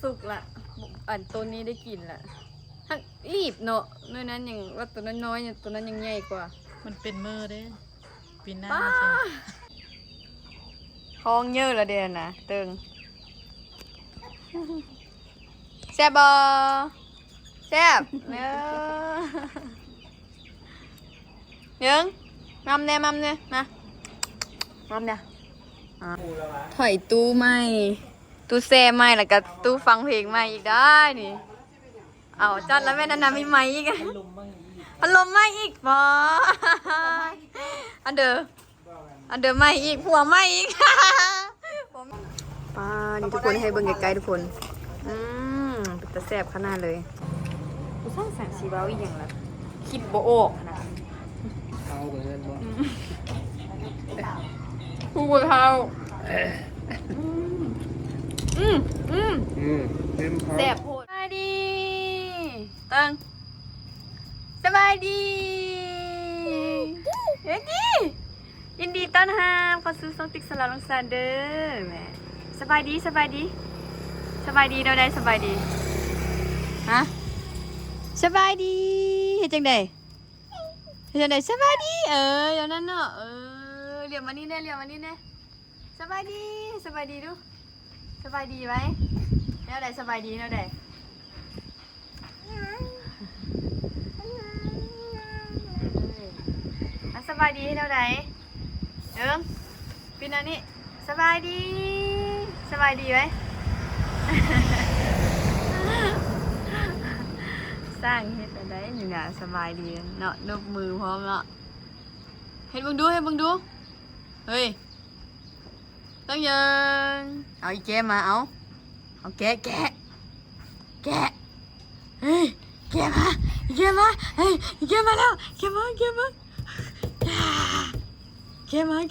ສຸກລະ ອັນໂຕນີ້ໄດ້ກິນລະ ຮັກລີບເນາະ ໜ່ວຍນັ້ນຍັງວ່າໂຕນ້ອຍໆ ໂຕນັ້ນຍັງໃຫຍ່ກວ່າ ມັນເປັນເມີເດ້ ປີໜ້າ ປ້າ ທ້ອງເຍີລະເດ້ນະ ເຕີງ ແຊບບໍ່? ແຊບ ເອີ ເອີງ ງຳແດ່ ງຳແດ່ ມາ ງຳແດ່ ອາ ຖອຍຕູ້ໃໝ່ ຕູ້ແຊ່ໃໝ່ ແລ້ວກະຕູ້ຟັງເພງໃໝ່ອີກໄດ້ນີ້ ເອົາ ຈັດລະແມ່ນ ອັນນັ້ນມີໃໝ່ອີກ ພັດລົມໃໝ່ອີກ ພັດລົມໃໝ່ອີກບໍ ອັນເດີ ອັນເດີໃໝ່ອີກ ຜົວໃໝ່ອີກ ປ້າ ນີ້ທຸກຄົນ ໃຫ້ເບິ່ງໃກ້ໆ ທຸກຄົນ ອືມ ເປັນຕາແຊບຂະໜາດເລີຍ ຜູ້ຊ່າງສັງຊິເວົ້າອີ່ຫຍັງລະ ຄິດບໍ່ອອກນະ ເອົາໄປເຮືອນບໍ່ ອືມ ຜູ້ບໍ່ເຖົ້າ ອືມ ອືມ ອືມ ອືມ ແຊບໂພດ ສະບາຍດີ ເຕີງ ສະບາຍດີ ເອີ ດີ ຍິນດີຕ້ອນຮັບເຂົ້າສູ່ຊ່ອງຕິກສາລາວລົງສາເດີແມ່ ສະບາຍດີ ສະບາຍດີ ສະບາຍດີແນວໃດ ສະບາຍດີ ຮະ ສະບາຍດີ ເຮັດຈັ່ງໃດ ເຮັດຈັ່ງໃດ ສະບາຍດີ ເອີ ແນວນັ້ນເນາະ ເອີ ຫຼຽວມານີ້ແດ່ ຫຼຽວມານີ້ແດ່ ສະບາຍດີ ສະບາຍດີດູ ສະບາຍດີໄວ້ ແນວໃດ ສະບາຍດີແນວໃດ ອ່ະ ສະບາຍດີແນວໃດ ເອີ ປິດອັນນີ້ ສະບາຍດີ ສະບາຍດີໄວ້ ຊ່າງເຮັດອັນໃດນີ້ນະ ສະບາຍດີເນາະ ນົບມືພ້ອມເນາະ ເຮັດເບິ່ງດູ ເຮັດເບິ່ງດູ ເຮີ້ຍ ຕັ້ງເຢິງ ເອົາອີແກະມາ ເອົາ ເອົາແກະ ແກະ ແກະ ເຮີ້ຍ ແກະມາ ແກະມາ ເຮີ້ຍ ແກະມາແລ້ວ ແກະມາ ແກະມາ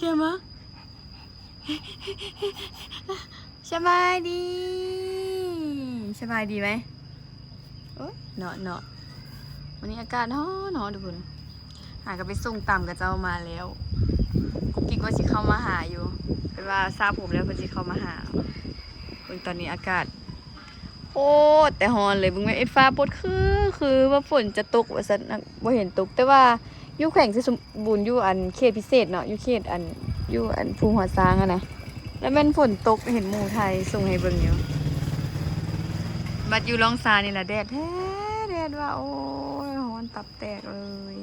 ແກະມາ ສະບາຍດີ ສະບາຍດີໄໝ? ໂອ້ຍ ເນາະ ເນາະ ມື້ນີ້ອາກາດຮ້ອນ ຮ້ອນທຸກຄົນ ຫາກໍໄປສົ່ງຕຳຂະເຈົ້າມາແລ້ວ ກຸກກິກວ່າຊິເຂົ້າມາຫາຢູ່ ເພິ່ນວ່າສະຜົມແລ້ວເພິ່ນຊິເຂົ້າມາຫາ ເບິ່ງຕອນນີ້ອາກາດໂຄດແຕ່ຮ້ອນເລີຍ ເບິ່ງແມ່ນເອັດຟ້າປົດຄື ຄືວ່າຝົນຈະຕົກວ່າຊັ້ນ ບໍ່ເຫັນຕົກ ແຕ່ວ່າຢູ່ແຂວງໄຊສົມ ບຸນ ຢູ່ອັນເຂດພິເສດເນາະ ຢູ່ເຂດອັນ ຢູ່ອັນພູຫົວຊ້າງຫັ້ນນະ ລະແມ່ນຝົນຕົກ ເຫັນໝູ່ຖ່າຍສົ່ງໃຫ້ເບິ່ງຢູ່ ບັດຢູ່ລ່ອງຊານີ້ລະແດດແທ້ ແດດວ່າ ໂອ້ຍ ຮ້ອນຕັບແຕກເລີຍ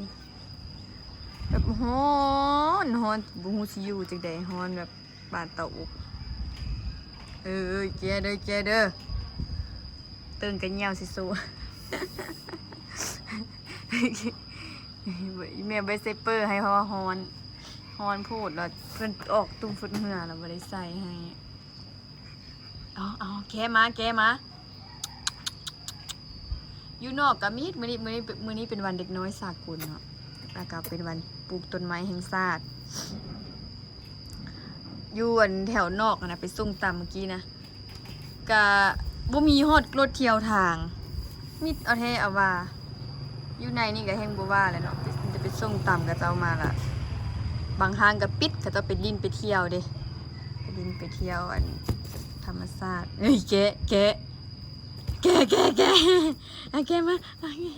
ແບບຮ້ອນ ຮ້ອນ ບໍ່ຮູ້ຊິຢູ່ຈັ່ງໃດ ຮ້ອນແບບປານເຕົາອົບ ເອີ ແກ່ເດີ ແກ່ເດີ ເຕີງກະຍ່ຽວຊິໂຊ ອີແມ່ບໍ່ໄດ້ໃສ່ເປີໃຫ້ ເພາະວ່າຮ້ອນ ຮ້ອນໂພດ ແລ້ວເພິ່ນອອກຕຸ່ມຟຶດເຫື່ອ ແລ້ວບໍ່ໄດ້ໃສ່ໃຫ້ ເອົາ ເອົາ ແກະມາ ແກະມາ ຢູ່ນອກກໍມີ ມື້ນີ້ ມື້ນີ້ ມື້ນີ້ເປັນວັນເດັກນ້ອຍສາກົນເນາະ ແລ້ວກໍເປັນວັນປູກຕົ້ນໄມ້ແຫ່ງຊາດ ຢູ່ອັນແຖວນອກຫັ້ນນະ ໄປສົ່ງຕຳມື້ກີ້ນະ ກະບໍ່ມີຮອດລົດທ່ຽວທາງ ມິດເອົາແທ້ເອົາວ່າ ຢູ່ໃນນີ້ກະແຮ່ງບໍ່ວ່າແຫຼະເນາະ ໄປ ໄປສົ່ງຕຳຂະເຈົ້າມາລະ ບາງຮ້ານກະປິດ ຂະເຈົ້າໄປຫຼິ້ນໄປທ່ຽວເດ້ ໄປຫຼິ້ນໄປທ່ຽວອັນທຳມະຊາດ ເອີຍ ແກະ ແກະ ແກະ ແກະ ແກະ ອາ ແກະມາ ອາ ແກະ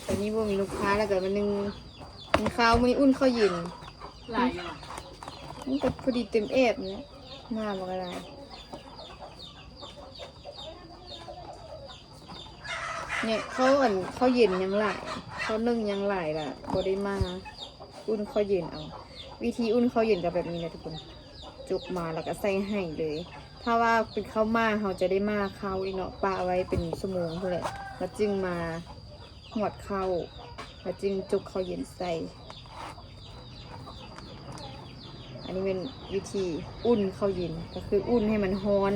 ຕອນນີ້ບໍ່ມີລູກຄ້າແລ້ວກະມື້ໜຶ່ງ ກິນເຂົ້າ ມື້ນີ້ອຸ່ນເຂົ້າເຢັນ ຫຼາຍຢູ່ຫວາ? ມັນກໍພໍດີເຕັມແອບນີ້ແຫຼະ ມາບໍ່ກະໄດ້ ເນາະ ເຂົ້າ ອັນ ເຂົ້າເຢັນຍັງຫຼາຍ ເຂົ້າໜຶ້ງຍັງຫຼາຍລະບໍ່ໄດ້ມາ ອຸ່ນເຂົ້າເຢັນເອົາ ວິທີອຸ່ນເຂົ້າເຢັນກໍແບບນີ້ແຫຼະທຸກຄົນ ຈົກມາແລ້ວກໍໃສ່ໄຫເລີຍ ຖ້າວ່າເປັນເຂົ້າໝ້າ ເຮົາຈະໄດ້ໝ້າເຂົ້າອີກເນາະ ປະໄວ້ເປັນຊົ່ວໂມງພຸ້ນແຫຼະ ແລ້ວຈຶ່ງມາ ຫວດເຂົ້າ ແລ້ວຈຶ່ງຈົກເຂົ້າເຢັນໃສ່ ອັນນີ້ແມ່ນວິທີອຸ່ນເຂົ້າເຢັນ ກໍຄືອຸ່ນໃຫ້ມັນຮ້ອນ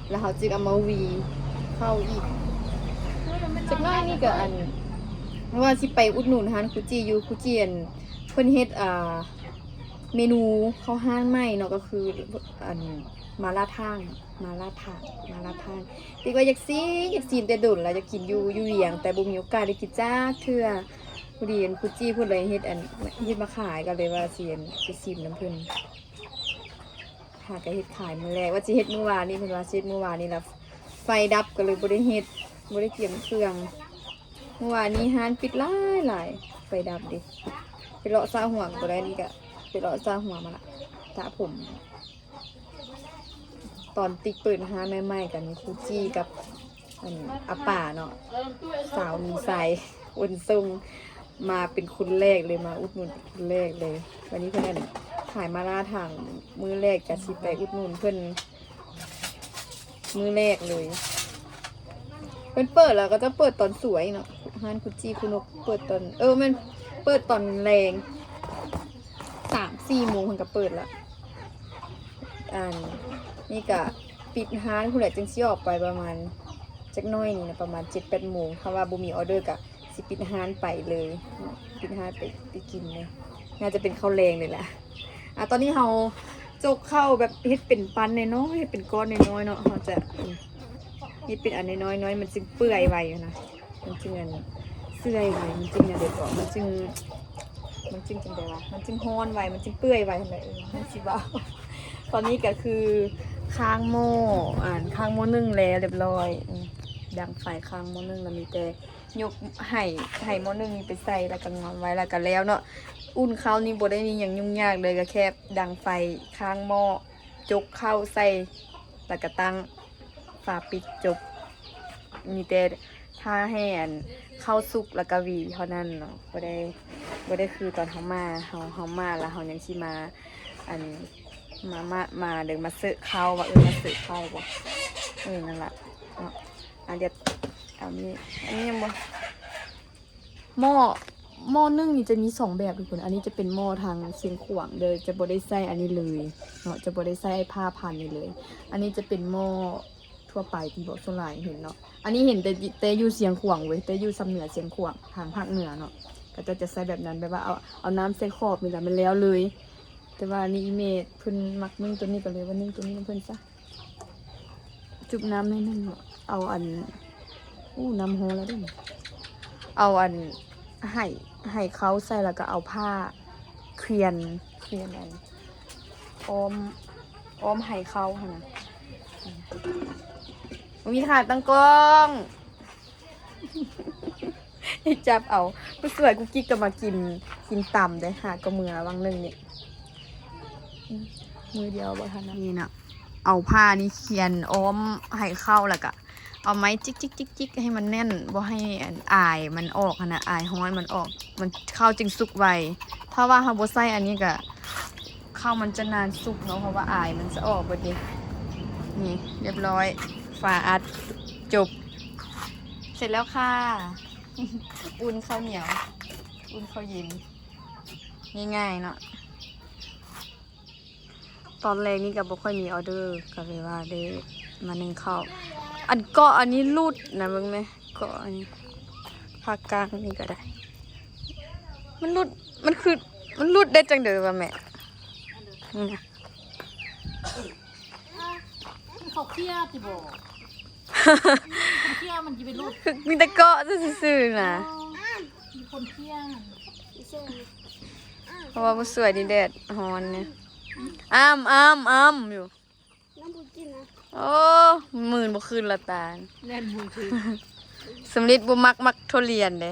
ແລ້ວເຮົາຈຶ່ງເອົາມາຫວີເຂົ້າອີກ ຈັກໜ້ອຍນີ້ກໍ ອັນ ວ່າຊິໄປອຸດໜູນຮ້ານຄູຈີຢູ່ ຄູຈີ ອັນ ເພິ່ນເຮັດ ອ່າ ເມນູເຂົ້າຮ້ານໃໝ່ເນາະ ກໍຄື ອັນ ມາລາທ່າງ ມາລາທ່າງ ມາລາທ່າງ ຕິກວ່າຢາກຊີມ ຢາກຊີມແຕ່ດົນລະ ຢາກກິນຢູ່ ຢູ່ວຽງ ແຕ່ບໍ່ມີໂອກາດໄດ້ກິນຈັກເທື່ອ ພໍດີອັນຄູຈີເພິ່ນເລີຍເຮັດອັນ ເຮັດມາຂາຍ ກໍເລີຍວ່າຊິອັນໄປຊີມນຳເພິ່ນ ຫາກະເຮັດຂາຍມື້ແລກ ວ່າຊິເຮັດມື້ວານນີ້ ເພິ່ນວ່າຊິເຮັດມື້ວານນີ້ລະ ໄຟດັບກໍເລີຍບໍ່ໄດ້ເຮັດ ບໍ່ໄດ້ກຽມເຄື່ອງ. ເມື່ອວານນີ້ຮ້ານປິດຫຼາຍໆ ໄຟດັບເດ້. ໄປເລາະສາຫົວກໍບໍ່ໄດ້ ນີ້ກໍໄປເລາະສາຫົວມາລະ ສະຜົມ. ຕອນຕິກເປີດຮ້ານໃໝ່ໆ ກໍມີຄູຈີ່ກັບ ອັນ ອາປ້າເນາະ ສາວມີໄຊ ໂອນສົ່ງ ມາເປັນຄົນແລກເລີຍ ມາອຸດໜູນເປັນຄົນແລກເລີຍ. ວັນນີ້ເພິ່ນ ອັນ ຂາຍມາລ່າທາງມື້ແລກ ກະຊິໄປອຸດໜູນເພິ່ນມື້ແລກເລີຍ. ເພິ່ນເປີດແລ້ວ ເຂົາເຈົ້າເປີດຕອນສວຍເນາະ ຮ້ານຄຸດຈີ່ຄຸນົກເປີດຕອນ ເອີ ແມ່ນ ເປີດຕອນແລງ ສາມສີ່ໂມງເພິ່ນກໍເປີດລະ. ອັນນີ້ກະປິດຮ້ານພຸ້ນແຫຼະ ຈຶ່ງຊິອອກໄປປະມານຈັກໜ້ອຍນີ້ນະ ປະມານເຈັດແປດໂມງ ຖ້າວ່າບໍ່ມີອໍເດີກະຊິປິດຮ້ານໄປເລີຍເນາະ ປິດຮ້ານໄປ ໄປກິນເລີຍ ໜ້າຈະເປັນເຂົ້າແລງເລີຍແຫຼະ. ອາ ຕອນນີ້ເຮົາຈົກເຂົ້າແບບເຮັດເປັນປັນນ້ອຍໆ ເຮັດເປັນກ້ອນນ້ອຍໆເນາະ ເຮົາຈະ ອືມ ເຮັດເປັນອັນນ້ອຍໆ ນ້ອຍ ມັນຈຶ່ງເປື່ອຍໄວຫັ້ນນະ. ມັນຈຶ່ງອັນເປື່ອຍໄວ ມັນຈຶ່ງອັນໃດເກາະ ມັນຈຶ່ງ ມັນຈຶ່ງຈັ່ງໃດວະ ມັນຈຶ່ງຮ້ອນໄວ ມັນຈຶ່ງເປື່ອຍໄວຫັ້ນແຫຼະ. ເອີ ມັນຊິເວົ້າ ຕອນນີ້ກໍຄືຄ້າງໝໍ້ ອັນ ຄ້າງໝໍ້ໜຶ້ງແລ້ວລຽບລ້ອຍ. ອືມ ດັງໄຟຄ້າງໝໍ້ໜຶ້ງແລ້ວ ມີແຕ່ຍົກໄຫ ໄຫໝໍ້ໜຶ້ງນີ້ໄປໃສ່ ແລ້ວກໍງອນໄວ້ ແລ້ວກໍແລ້ວເນາະ. ອຸ່ນເຂົ້ານີ້ບໍ່ໄດ້ມີຫຍັງຫຍຸ້ງຍາກເລີຍ ກໍແຄ່ດັງໄຟຄ້າງໝໍ້ ຈົກເຂົ້າໃສ່ ແລ້ວກໍຕັ້ງ ຝາປິດຈົບ ມີແຕ່ຖ້າໃຫ້ອັນເຂົ້າສຸກແລ້ວກະຫວີເທົ່ານັ້ນເນາະ. ບໍ່ໄດ້ ບໍ່ໄດ້ຄືຕອນເຮົາມາ ເຮົາ ເຮົາມາແລ້ວເຮົາຍັງຊິມາ ອັນ ມາ ມາ ມາ ເດີ ມາເສີເຂົ້າ ວ່າ ເອີ ມາເສີເຂົ້າບໍ່ ເອີ ນັ້ນລະເນາະ. ອາ ດຽວ ອັນນີ້ ອັນນີ້ຍັງບໍ່ ໝໍ້ ໝໍ້ໜຶ້ງນີ້ຈະມີສອງແບບທຸກຄົນ ອັນນີ້ຈະເປັນໝໍ້ທາງຊຽງຂວາງເດີ ຈະບໍ່ໄດ້ໃຊ້ອັນນີ້ເລີຍເນາະ ຈະບໍ່ໄດ້ໃຊ້ຜ້າພັນນີ້ເລີຍ. ອັນນີ້ຈະເປັນໝໍ້ທົ່ວໄປທີ່ບອກສ່ວນຫຼາຍເຫັນເນາະ. ອັນນີ້ເຫັນແຕ່ ແຕ່ຢູ່ຊຽງຂວາງເວີຍ ແຕ່ຢູ່ຊຳເໜືອຊຽງຂວາງ ທາງພາກເໜືອເນາະ ເຂົາເຈົ້າຈະໃຊ້ແບບນັ້ນ ແບບວ່າເອົາ ເອົານ້ຳໃສ່ຂອບນີ້ລະ ມັນແລ້ວເລີຍ. ແຕ່ວ່ານີ້ອີ່ແມ່ເພິ່ນມັກໜຶ້ງໂຕນີ້ ກໍເລີຍວ່າໜຶ້ງໂຕນີ້ນຳເພິ່ນຊະ. ຈຸບນ້ຳໜ້ອຍໜຶ່ງເນາະ ເອົາອັນ ອູ້ ນ້ຳຮ້ອນແລ້ວເດ້. ເອົາອັນ ໄຫ ໄຫເຂົ້າໃສ່ ແລ້ວກໍເອົາຜ້າຄວຽນ ຄວຽນອັນ ອ້ອມ ອ້ອມໄຫເຂົ້າຫັ້ນນະ. ບໍ່ມີຂາຕັ້ງກ້ອງ. ຈັບເອົາ ຜູ້ສວຍກຸກກິກກໍມາກິນ ກິນຕຳເດ້ ຫາກໍເມືອຫວ່າງໜຶ່ງນີ້ ອືມ ມືດຽວບໍ່ທັນນະ. ນີ້ນະ ເອົາຜ້ານີ້ຄວຽນອ້ອມໄຫເຂົ້າ ແລ້ວກະເອົາໄມ້ຈິກໆໆໆ ໃຫ້ມັນແໜ້ນ ບໍ່ໃຫ້ອັນອາຍມັນອອກຫັ້ນນະ ອາຍຮ້ອນມັນອອກ ມັນ ເຂົ້າຈຶ່ງສຸກໄວ. ຖ້າວ່າເຮົາບໍ່ໃສ່ອັນນີ້ກະ ເຂົ້າມັນຈະນານສຸກເນາະ ເພາະວ່າອາຍມັນຈະອອກເບິດເດ້. ນີ້ ລຽບລ້ອຍ ຝາອັດ ຈົບ ເສັດແລ້ວຄ່ະ. ອຸ່ນເຂົ້າໜຽວ ອຸ່ນເຂົ້າເຢັນ ງ່າຍໆເນາະ. ຕອນແລກນີ້ກໍບໍ່ຄ່ອຍມີອໍເດີ ກໍເລີຍວ່າໄດ້ມາໜຶ້ງເຂົ້າ. ອັນເກາະອັນນີ້ຫຼຸດນະ ເບິ່ງແມ ເກາະອັນນີ້ ພາກກາງນີ້ກໍໄດ້ ມັນຫຼຸດ ມັນຄື ມັນຫຼຸດໄດ້ຈັ່ງໃດວະແມ? ນີ້ນະ. ເຂົາເຄຍຕິບໍ? ເຄຍມັນຊິໄປຫຼຸດ ມີແຕ່ເກາະຊື່ໆນະ. ມີຄົນເຄຍ ເພາະວ່າບໍ່ສວຍນີ້ແດດຮ້ອນນີ້. ອ້ຳ ອ້ຳ ອ້ຳຢູ່. ນ້ຳບໍ່ກິນນະ. ໂອ້ ມື່ນບໍ່ຄືນລະຕານ. ແມ່ນບໍ່ຄືນ. ສຳລິດບໍ່ມັກ ມັກທຸລຽນເດ້.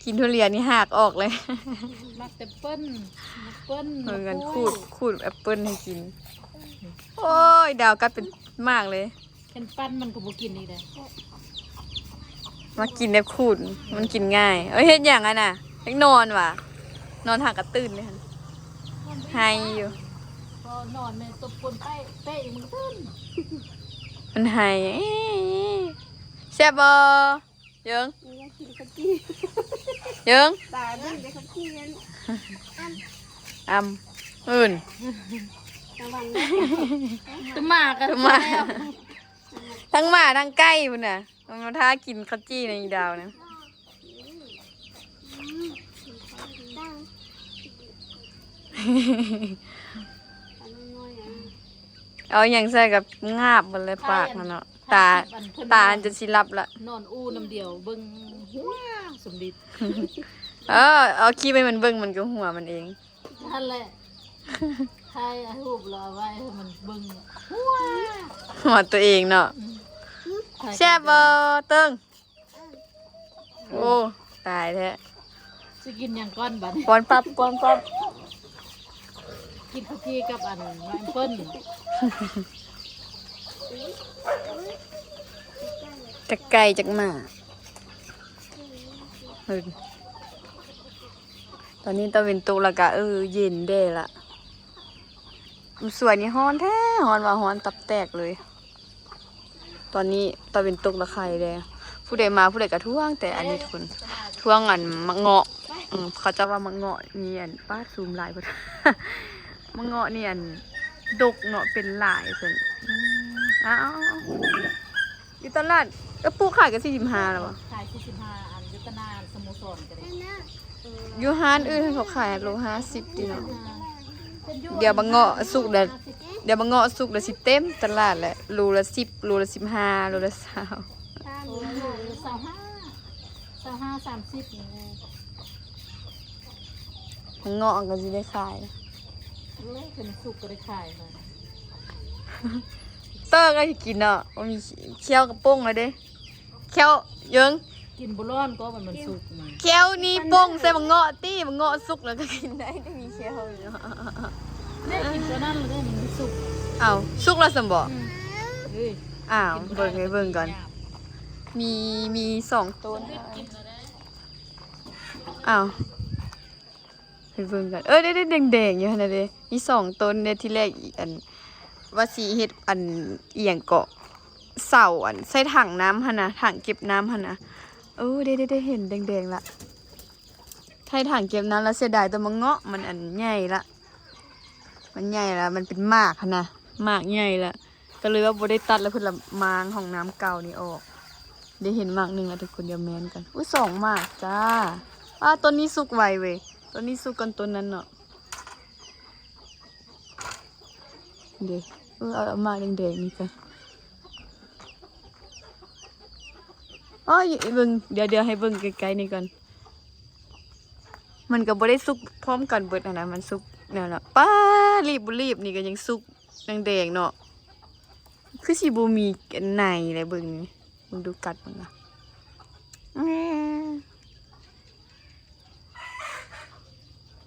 ກິນທຸລຽນນີ້ຮາກອອກເລີຍ. ມັກແຕ່ເປີ້ນ ມັກເປີ້ນ ເອີ ມັນຂູດ ຂູດແອັບເປິ້ນໃຫ້ກິນ. ໂອ້ຍ ດາວກັດເປັນໝາກເລີຍ. ຄັນປັ້ນມັນກໍບໍ່ກິນອີກເດ້. ມັກກິນແນວຂູດ ມັນກິນງ່າຍ. ເອີຍ ເຮັດຫຍັງຫັ້ນນະ? ເຮັດນອນຫວາ? ນອນຫາກະຕື່ນເດ້. ໄຫ້ຢູ່. ພໍນອນແມ່ນຕົບກົ້ນແປະ ແປະອີກມັນກໍຕື່ນ. ມັນໄຫ້. ແຊບບໍ່? ເຢິງ ຢາກກິນເຂົ້າຈີ່. ເຢິງ ຕາເບິ່ງແຕ່ເຂົ້າຈີ່ນັ້ນ. ອຳ ອຳ ອື່ນ ຕະວັງເດີ ຕະໝາກະ ຕະໝາກ ແລ້ວ ທັງໝາທັງໄກ່ພຸ້ນນະ ມັນມາຖ້າກິນເຂົ້າຈີ່ໃນອີ່ດາວນະ. ເອົາຫຍັງໃສ່ກໍງາບໝົດເລີຍປາກມັນເນາະ. ຕາ ຕາອັນຈົນຊິຫຼັບລະ ນອນອູ່ນຳດຽວເບິ່ງຫົວສົມດິດ. ເອີ ເອົາຄລິບໃຫ້ມັນເບິ່ງ ມັນກໍຫົວມັນເອງ. ຫັ້ນແຫຼະ ຖ່າຍຮູບລະເອົາໄວ້ໃຫ້ມັນເບິ່ງ ຫົວ ຫົວຕົວເອງເນາະ. ອືມ ແຊບບໍ່ເຕີງ? ໂອ້ ຕາຍແທ້ ຊິກິນຫຍັງກ່ອນບັດນີ້? ປ້ອນປັບ ປ້ອນປັບ ກິນເຂົ້າຈີ່ກັບອັນ ແອບເປິ້ນ ຈັກໄກ່ຈັກໝາ. ເອີ ຕອນນີ້ຕາເວັນຕົກແລ້ວກະ ເອີ ເຢັນແດ່ລະ. ສວນນີ້ຮ້ອນແທ້ ຮ້ອນວ່າຮ້ອນຕັບແຕກເລີຍ. ຕອນນີ້ຕາເວັນຕົກລະໄຄແດ່. ຜູ້ໃດມາຜູ້ໃດກະທ້ວງແຕ່ອັນນີ້ທຸກຄົນ ທ້ວງອັນໝາກເງາະ. ອືມ ເຂົາເຈົ້າວ່າໝາກເງາະນີ້ອັນ ປາດ ຊູມຫຼາຍພຸ້ນ. ໝາກເງາະນີ້ອັນດົກເນາະ ເປັນຫຼາຍຊັ້ນ. ອືມ ອ້າວ ຢູ່ຕະຫຼາດ ເອີ ປູກຂາຍກັນສີ່ສິບຫ້າແລ້ວບໍ່? ຂາຍສີ່ສິບຫ້າ ອັນຢູ່ຕະໜ່າສະໂມສອນກໍໄດ້. ຢູ່ຮ້ານອື່ນເຂົາຂາຍໂລຫ້າສິບຕິເນາະ. ດຽວບັກເງາະສຸກແລ້ວ ດຽວບັກເງາະສຸກແລ້ວຊິເຕັມຕະຫຼາດແຫຼະ ໂລລະສິບ ໂລລະສິບຫ້າ ໂລລະຊາວ. ໂອ້ ໂລລະຊາວຫ້າ ຊາວຫ້າ ສາມສິບນີ້. ບັກເງາະກໍຊິໄດ້ຂາຍ ເອີ ຄັນສຸກກໍໄດ້ຂາຍ. ເຕີກກໍຊິກິນເນາະ ບໍ່ມີ ແຂ້ວກໍປົ່ງແລ້ວເດ້. ແຂ້ວເຢິງ ກິນບໍ່ຮ້ອນກໍມັນ ມັນສຸກມາ. ແຂ້ວນີ້ປົ່ງໃສ່ບັກເງາະຕິ ບັກເງາະສຸກແລ້ວກໍກິນໄດ້ ໄດ້ມີແຂ້ວຢູ່ເນາະ. ໄດ້ກິນຕົວນັ້ນແລ້ວເດ້ ມັນສຸກ. ເອົ້າ ສຸກແລ້ວຊັ້ນບໍ? ອືມ ເອີຍ ອ້າວ ກິນບໍ່ໄດ້ ເບິ່ງໃຫ້ເບິ່ງກ່ອນ ມັນຍາບ. ມີ ມີສອງໂຕນ. ອ້າວ ໄປເບິ່ງກັນ ເອີ ໄດ້ ໄດ້ແດງໆຢູ່ຫັ້ນນະເດ້ ມີສອງຕົ້ນເດ້. ທີແລກອີ ອັນ ວ່າຊິເຮັດ ອັນ ອີ່ຫຍັງເກາະ ເສົາ ອັນ ໃສ່ຖັງນ້ຳຫັ້ນນະ ຖັງເກັບນ້ຳຫັ້ນນະ. ເອີ ໄດ້ ໄດ້ ໄດ້ເຫັນແດງໆລະ ໃສ່ຖັງເກັບນ້ຳລະ. ເສຍດາຍແຕ່ໝາກເງາະ ມັນ ອັນ ໃຫຍ່ລະ ມັນໃຫຍ່ລະ ມັນເປັນໝາກຫັ້ນນະ ໝາກໃຫຍ່ລະ. ກໍເລີຍວ່າບໍ່ໄດ້ຕັດ ແລ້ວເພິ່ນລະມ້າງຫ້ອງນ້ຳເກົ່ານີ້ອອກ. ໄດ້ເຫັນໝາກໜຶ່ງແລ້ວທຸກຄົນ ດຽວແມ່ນກັນ. ອຸ້ຍ ສອງໝາກຈ້າ. ອ້າ ຕົ້ນນີ້ສຸກໄວເວີຍ ຕົ້ນນີ້ສຸກກ່ອນຕົ້ນນັ້ນເນາະ. ເດ້ ເອີ ເອົາໝາກແດງໆນີ້ກ່ອນ. ໂອ້ຍ ເບິ່ງ ດຽວ ດຽວໃຫ້ເບິ່ງໃກ້ໆນີ້ກ່ອນ. ມັນກໍບໍ່ໄດ້ສຸກພ້ອມກັນເບິດຫັ້ນນະ ມັນສຸກແນວລະ ປ້າ ລີບບໍ່ລີບ ນີ້ກໍຍັງສຸກ ຍັງແດງເນາະ. ຄືຊິບໍ່ມີໃນເລີຍ ເບິ່ງນີ້ ເບິ່ງດູ ກັດເບິ່ງນະ. ອືມ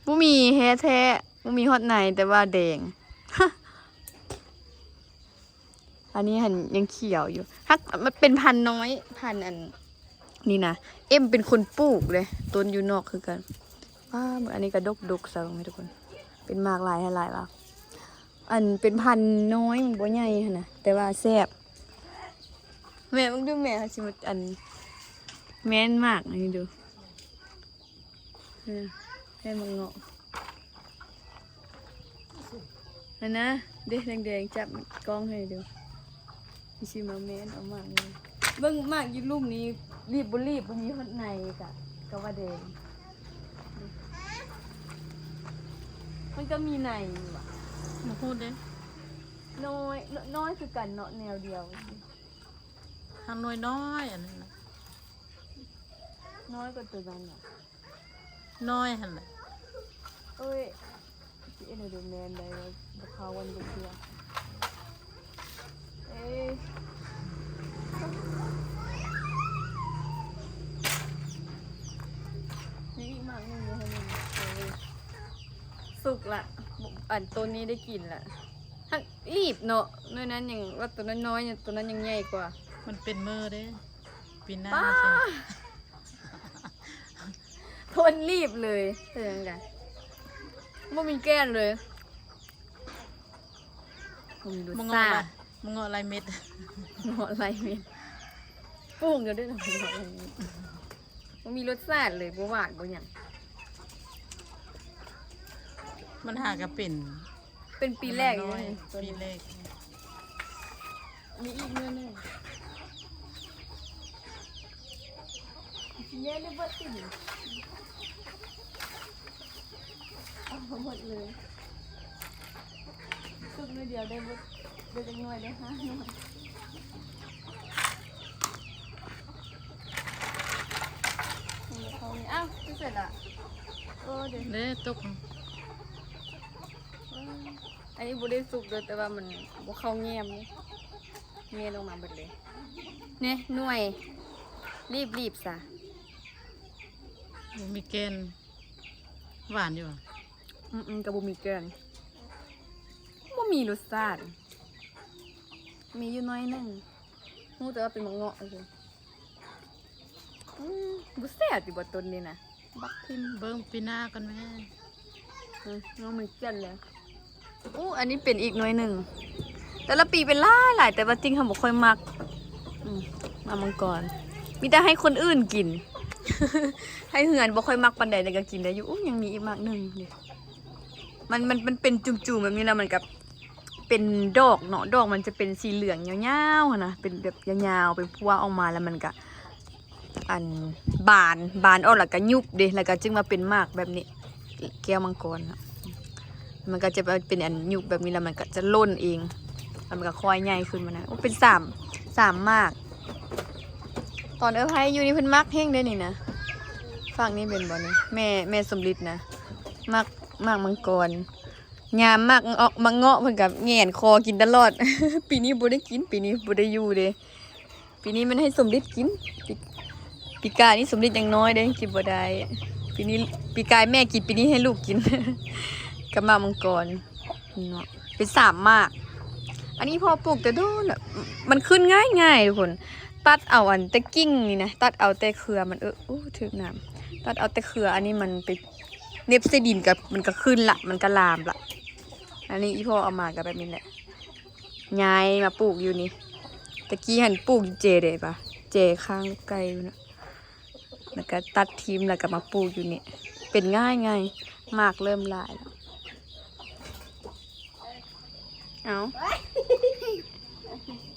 ບໍ່ມີແທ້ໆ ບໍ່ມີຮອດໃນ ແຕ່ວ່າແດງ. ອັນນີ້ຫັ້ນຍັງຂຽວຢູ່ ຮັກ ມັນເປັນພັນນ້ອຍ ພັນອັນນີ້ນະ. ເອັມເປັນຄົນປູກເດ້ ຕົ້ນຢູ່ນອກຄືກັນ. ວ້າ ອັນນີ້ກະດົກໆ ຊະ ເບິ່ງໃຫ້ທຸກຄົນ ເປັນໝາກຫຼາຍໃຫ້ຫຼາຍວ່າ ອັນເປັນພັນນ້ອຍ ມັນບໍ່ໃຫຍ່ຫັ້ນນະ ແຕ່ວ່າແຊບ. ແມ່ເບິ່ງດູ ແມ່ເຮົາຊິມາ ອັນ ແມ່ນໝາກອັນນີ້ດູ. ເອີ ໃຫ້ມັນເງາະຫັ້ນນະ ເດ້ ແດງໆ ຈັບກ້ອງໃຫ້ດູ. ຊິມາແມ່ນເອົາໝາກນີ້ ເບິ່ງໝາກຢູ່ລຸ່ມນີ້ ລີບບໍ່ລີບ ບໍ່ມີຮອດໃນກະ ກະວ່າແດງ. ມັນກໍມີໃນຢູ່ຫວາ? ບໍ່ຮູ້ເດ້ ນ້ອຍ ນ້ອຍຄືກັນເນາະ ແນວດຽວ ຫາກໜ່ວຍນ້ອຍອັນນັ້ນນະ ນ້ອຍກວ່າໂຕນັ້ນຫວາ? ນ້ອຍຫັ້ນແຫຼະ. ໂອ້ຍ ຊິເຮັດໃຫ້ດູແມ່ນໄດ້ວ່າບໍ່ເຂົ້າອັນຈັກເທື່ອ. ເອີ ມີອີກໝາກໜຶ່ງຢູ່ຫັ້ນ. ເອີ ສຸກລະ ອັນຕົ້ນນີ້ໄດ້ກິນລະ. ຮັກ ລີບເນາະ ໜ່ວຍນັ້ນຍັງວ່າໂຕນ້ອຍໆ ໂຕນັ້ນຍັງໃຫຍ່ກວ່າ. ມັນເປັນເມີເດ້ ປີໜ້າ ປ້າ ທົນລີບເລີຍ ເປັນຈັ່ງໃດ ບໍ່ມີແກ່ນເລີຍ. ບໍ່ມີລົດຊາດ ມະເງາະລາຍເມັດ ເງາະລາຍເມັດ ປູກຢູ່ເດ້ ບໍ່ມີລົດຊາດເລີຍ ບໍ່ຫວານບໍ່ຫຍັງ. ມັນຫາກະເປັນ ເປັນປີແລກຢູ່ເດ້ ປີແລກ. ມີອີກໜ່ວຍໜຶ່ງ ຊິແມ່ນໄດ້ເບິດຕິ ເອົາໝົດເລີຍ. ສຸກໜ້ອຍດຽວໄດ້ເບິດ ໄດ້ຈັກໜ່ວຍ ໄດ້ຫ້າໜ່ວຍ. ເອົາ ຄືເສັດລະ ໂອ້ ເດ້ ເດ້ຕົກ. ອັນນີ້ບໍ່ໄດ້ສຸກເດີ ແຕ່ວ່າມັນບໍ່ເຂົ້າແຍ້ມ ແຍ້ມອອກມາເບິດເລີຍ. ນີ້ໜ່ວຍ ລີບໆຊະ. ບໍ່ມີແກ່ນ. ຫວານຢູ່ຫວາ? ອືມໆ ກໍບໍ່ມີແກ່ນ ບໍ່ມີລົດຊາດ. ມີຢູ່ໜ້ອຍໜຶ່ງ ຮູ້ແຕ່ວ່າເປັນໝາກເງາະຊື່. ອືມ ບໍ່ແຊບຕິບໍ່ຕົ້ນນີ້ນະ? ບັກທິ່ມ ເບິ່ງປີໜ້າກ່ອນແມ້. ອືມ ນ້ອງມັນເຈັນເລີຍ. ໂອ້ ອັນນີ້ເປັນອີກໜ່ວຍໜຶ່ງ. ແຕ່ລະປີເປັນຫຼາຍໆ ແຕ່ວ່າຕິ່ງເຮົາບໍ່ຄ່ອຍມັກ. ອືມ ໝາກມັງກອນ ມີແຕ່ໃຫ້ຄົນອື່ນກິນ ໃຫ້ເຮືອນບໍ່ຄ່ອຍມັກປານໃດ ແຕ່ກໍກິນໄດ້ຢູ່. ໂອ້ ຍັງມີອີກໝາກໜຶ່ງນີ້. ມັນ ມັນ ມັນເປັນຈຸ່ມໆແບບນີ້ ແລ້ວມັນກໍເປັນດອກເນາະ. ດອກມັນຈະເປັນສີເຫຼືອງຍາວໆຫັ້ນນະ ເປັນແບບຍາວໆ ເປັນພົ່ວອອກມາ ແລ້ວມັນກໍ ອັນ ບານ ບານອອກ ແລ້ວກໍຍຸບເດ້ ແລ້ວກໍຈຶ່ງມາເປັນໝາກແບບນີ້ ແກ້ວມັງກອນນະ. ມັນກໍຈະເປັນອັນຍຸບແບບນີ້ ແລ້ວມັນກໍຈະຫຼົ່ນເອງ ແລ້ວມັນກໍຄ່ອຍໃຫຍ່ຂຶ້ນມານະ. ໂອ້ ເປັນສາມ ສາມໝາກ. ຕອນເອື້ອຍໄພຢູ່ນີ້ເພິ່ນມັກແຮງເດ້ນີ້ນະ. ຟາກນີ້ເປັນບໍ່ນີ້ ແມ່ ແມ່ສົມລິດນະ ມັກໝາກມັງກອນ. ຍາມໝາກເງາະ ໝາກເງາະເພິ່ນກໍແຫງນຄໍກິນຕະຫຼອດ. ປີນີ້ບໍ່ໄດ້ກິນ ປີນີ້ບໍ່ໄດ້ຢູ່ເດ້. ປີນີ້ມັນໃຫ້ສົມລິດກິນ. ປີ ປີກາຍນີ້ສົມລິດຍັງນ້ອຍເດ້ ກິນບໍ່ໄດ້. ປີນີ້ ປີກາຍແມ່ກິນ ປີນີ້ໃຫ້ລູກກິນ ກັບໝາກມັງກອນເນາະ. ເປັນສາມໝາກ. ອັນນີ້ພໍ່ປູກແຕ່ດົນລະ ມັນຂຶ້ນງ່າຍໆທຸກຄົນ. ຕັດເອົາອັນແຕ່ກິ່ງນີ້ນະ ຕັດເອົາແຕ່ເຄືອມັນ. ເອີ ໂອ້ ຖືກນ້ຳ. ຕັດເອົາແຕ່ເຄືອ ອັນນີ້ມັນໄປເໜັບໃສ່ດິນ ກໍ ມັນກໍຂຶ້ນລະ ມັນກໍລາມລະ. ອັນນີ້ອີ່ພໍ່ເອົາມາກໍແບບນີ້ແຫຼະ ຍ້າຍມາປູກຢູ່ນີ້. ແຕ່ກີ້ຫັ້ນປູກຢູ່ເຈເດ້ປະ ເຈຂ້າງໄກ່ພຸ້ນນະ ແລ້ວກໍຕັດຖິ້ມ ແລ້ວກໍມາປູກຢູ່ນີ້. ເປັນງ່າຍໆ ໝາກເລີ່ມຫຼາຍແລ້ວ. ເອົາ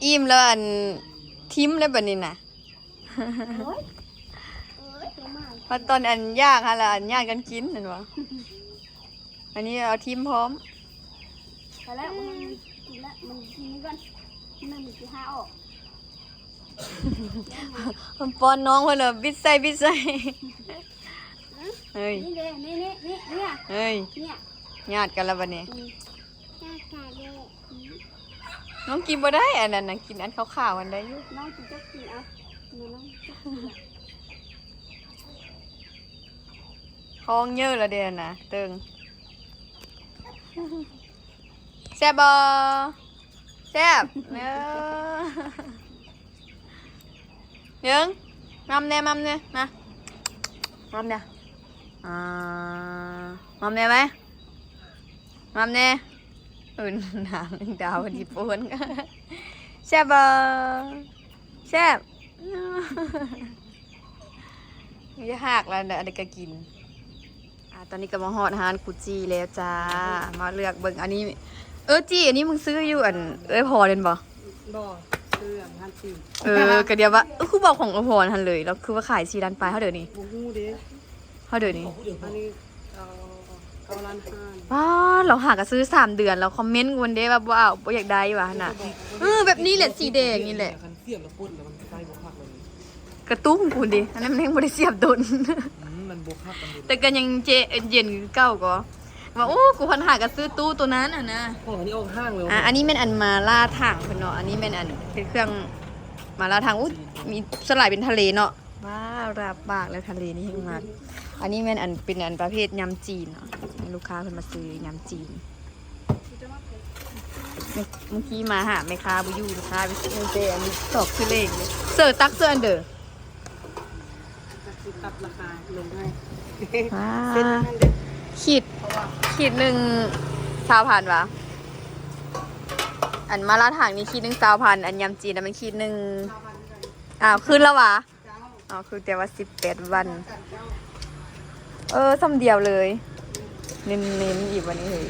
ອີ່ມແລ້ວ ອັນ ຖິ້ມແລ້ວບັດນີ້ນະ. ໂອ້ຍ ໂອ້ຍ ມາ ມາຕອນອັນຢາກຫັ້ນລະ ອັນຍາດກັນກິນແມ່ນບໍ່? ອັນນີ້ເອົາຖິ້ມພ້ອມ. ໄປແລ້ວ ມັນກິນແລ້ວ ມັນກິນນີ້ກ່ອນ ກິນແລ້ວມັນຊິຫາອອກ. ມັນປ້ອນນ້ອງເພິ່ນລະ ບິດໃສ່ ບິດໃສ່. ອືມ ເຮີ້ຍ ນີ້ເດ້ ນີ້ ນີ້ ນີ້ ນີ້ ເຮີ້ຍ ນີ້ ຍາດກັນລະບັດນີ້. ອືມ ຍາດກັນເດ້. ອືມ ນ້ອງກິນບໍ່ໄດ້ ອັນນັ້ນນະ ກິນອັນຂາວໆ ອັນໄດ້ຢູ່. ນ້ອງກິນ ເຈົ້າກິນເອົາ ນ້ອງກິນ. ທ້ອງເຍີະລະເດ້ນະ ເຕີງ. ແຊບບໍ່? ແຊບ. ເອີ ເອີງ ມັມແດ່ ມັມແດ່ ມາ ມັມແດ່. ອ່າ ມັມແດ່ໄວ ມັມແດ່. ເອີ ນາງດາວເພິ່ນຊິປ້ອນ. ແຊບບໍ່? ແຊບ. ຢາກຮາກແລ້ວ ອັນໃດກໍກິນ. ອ່າ ຕອນນີ້ກໍມາຮອດຮ້ານກູຈີແລ້ວຈ້າ. ມາເລືອກເບິ່ງ ອັນນີ້ ເອີ ຈີ ອັນນີ້ມຶງຊື້ຢູ່ ອັນ ເອື້ອຍພອນແມ່ນບໍ່? ບໍ່ ຊື້ອັນຮ້ານຈີນ. ເອີ ກໍດຽວວ່າ ເອີ ຄືບອກຂອງເອື້ອຍພອນຫັ້ນເລີຍ ແລ້ວຄືວ່າຂາຍສີ່ລ້ານປາຍ. ເທົ່າໃດນີ້? ບໍ່ຮູ້ເດ້. ເທົ່າໃດນີ້? ອັນນີ້ ເອີ ເກົ້າລ້ານຫ້າ. ປ້າ ລາວຫາກໍຊື້ສາມເດືອນ ລາວຄອມເມັນກ່ອນເດ້ວ່າບໍ່ເອົາ ບໍ່ຢາກໄດ້ວ່າຫັ້ນນະ. ເອີ ແບບນີ້ແຫຼະ ສີແດງນີ້ແຫຼະ. ຄັນສຽບແລ້ວປົດແລ້ວມັນໃຊ້ບໍ່ຄັກແລ້ວນີ້. ກະຕຸ້ງພຸ້ນເດ ອັນນັ້ນມັນຍັງບໍ່ໄດ້ສຽບດົນ. ອືມ ມັນບໍ່ຄັກປານໃດ ແຕ່ກໍຍັງເຈ ເຢັນຄືເກົ່າກໍວ່າ. ໂອ້ ກູພັນຫາກໍຊື້ຕູ້ໂຕນັ້ນຫັ້ນນະ. ອໍ ອັນນີ້ອອກຫ້າງແລ້ວ. ອ່າ ອັນນີ້ແມ່ນອັນໝາລ່າຖັງເພິ່ນເນາະ ອັນນີ້ແມ່ນອັນເປັນເຄື່ອງໝາລ່າຖັງ. ໂອ້ ມີສ່ວນຫຼາຍເປັນທະເລເນາະ. ວ້າວ ລາບປາກແລ້ວ ທະເລນີ້ແຮງມັກ. ອັນນີ້ແມ່ນອັນ ເປັນອັນປະເພດຍຳຈີນເນາະ ລູກຄ້າເພິ່ນມາຊື້ຍຳຈີນ. ເມື່ອ ເມື່ອກີ້ມາຫາແມ່ຄ້າບໍ່ຢູ່ ແມ່ຄ້າໄປຊື້ແຕ່ອັນນີ້ ຕອກຄືເລງເດ້. ເສີຕັກເສີອັນເດີ ຕັກລາຄາລົງໃຫ້. ວ້າ ເສັ້ນນັ້ນເດ້ ຂີດ ຂີດໜຶ່ງຊາວພັນຫວາ? ອັນໝາລ່າຖັງນີ້ຂີດໜຶ່ງຊາວພັນ ອັນຍຳຈີນນະມັນຂີດໜຶ່ງ. ອ້າວ ຂຶ້ນແລ້ວຫວາ? ອໍ ຄືແຕ່ວ່າສິບແປດວັນ. ເອີ ສ່ຳດຽວເລີຍ ເນັ້ນໆອີກວັນນີ້ເຮີ້ຍ.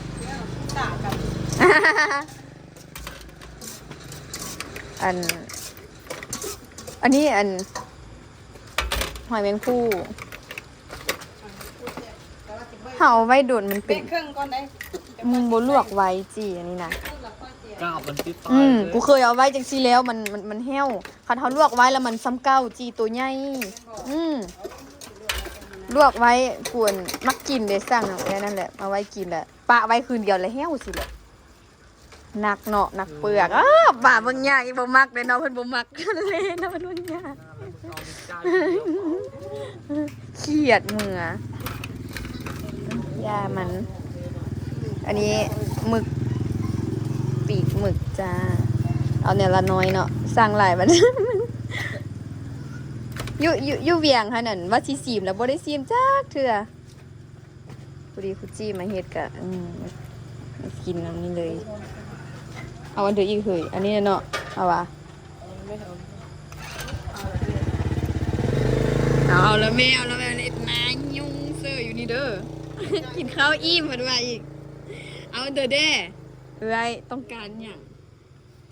ອັນ ອັນນີ້ ອັນ ຫອຍແມງພູ່ ເຮົາເອົາໄວ້ດົນມັນເປັນ ແບ່ງເຄິ່ງກ່ອນໄດ້ ມັນບໍ່ລວກໄວຈີ ອັນນີ້ນະ. ກາບມັນຕິດຕາຍ ອືມ ເລີຍ ກູເຄີຍເອົາໄວ້ຈັ່ງຊີ້ແລ້ວ ມັນ ມັນ ມັນແຫ້ວ. ຄັນເຮົາລວກໄວ້ແລ້ວມັນສ່ຳເກົ່າຈີ ໂຕໃຫຍ່. ອືມ ລວກໄວ້ ກວນມັກກິນເດ້ ສັ່ງແນວນັ້ນແຫຼະ ເອົາໄວ້ກິນແຫຼະ ປະໄວ້ຄືນດຽວແລ້ວແຫ້ວຊີ້ແຫຼະ. ໜັກເນາະ ໜັກເປືອກ. ອ້າ ປາເບິ່ງຍາກອີກ ບໍ່ມັກເດ້ເນາະ ເພິ່ນບໍ່ມັກທະເລເນາະ ເພິ່ນເບິ່ງຍາກ. ຄຽດເມືອ ຢ່າມັນ. ອັນນີ້ໝຶກ ປີກໝຶກຈ້າ ເອົາແນວລະໜ້ອຍເນາະ ສັ່ງຫຼາຍບັດ ຢູ່ ຢູ່ ຢູ່ວຽງຫັ້ນນັ້ນ ວ່າຊິຊີມແລ້ວ ບໍ່ໄດ້ຊີມຈັກເທື່ອ. ພໍດີຄຸດຈີ່ມາເຮັດກະ ອືມ ກິນອັນນີ້ເລີຍ. ເອົາອັນເດີອີກເຮີ້ຍ ອັນນີ້ແຫຼະເນາະ ເອົາຫວາ? ເອົາລະແມ່ ເອົາລະແມ່ ເຮັດໜ້າຍຸ່ງເຊີຢູ່ນີ້ເດີ. ກິນເຂົ້າອີ່ມເພິ່ນວ່າອີກ. ເອົາເດີແດ່ ເອື້ອຍຕ້ອງການຫຍັງ?